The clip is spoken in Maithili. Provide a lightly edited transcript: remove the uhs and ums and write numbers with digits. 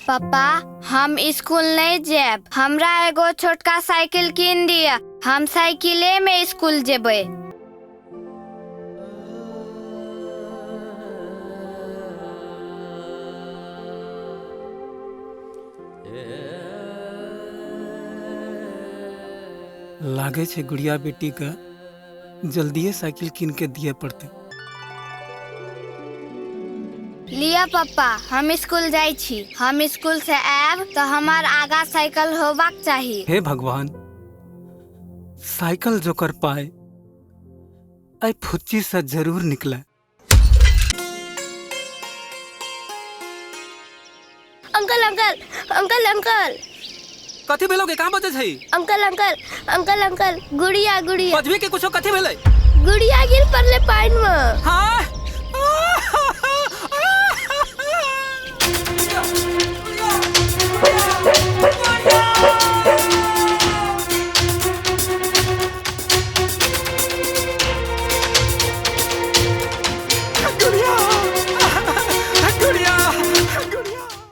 पप्पा, हम स्कूल नहीं जायब, हमरा एगो छोटका साइकिल कीन दिअ, हम साइकिले में स्कूल जेबै। लागे छै गुड़िया बेटी के जल्दिए साइकिल कीन के दिए पड़तै। लिअ पप्पा, हम स्कूल जाइ छी। हम स्कूल से आयब तऽ हमर आगा साइकिल होबाक चाही। हे भगवान, साइकिल जोकर पाए आई फुच्ची से जरूर निकले। अंकल अंकल अंकल अंकल, कथी भेलो के? कहाँ बजे छै? अंकल अंकल अंकल अंकल, गुड़िया गुड़िया। बजबी के कुछो? कथी भेलै? गुड़िया गिर पड़ले पानि में। हाँ,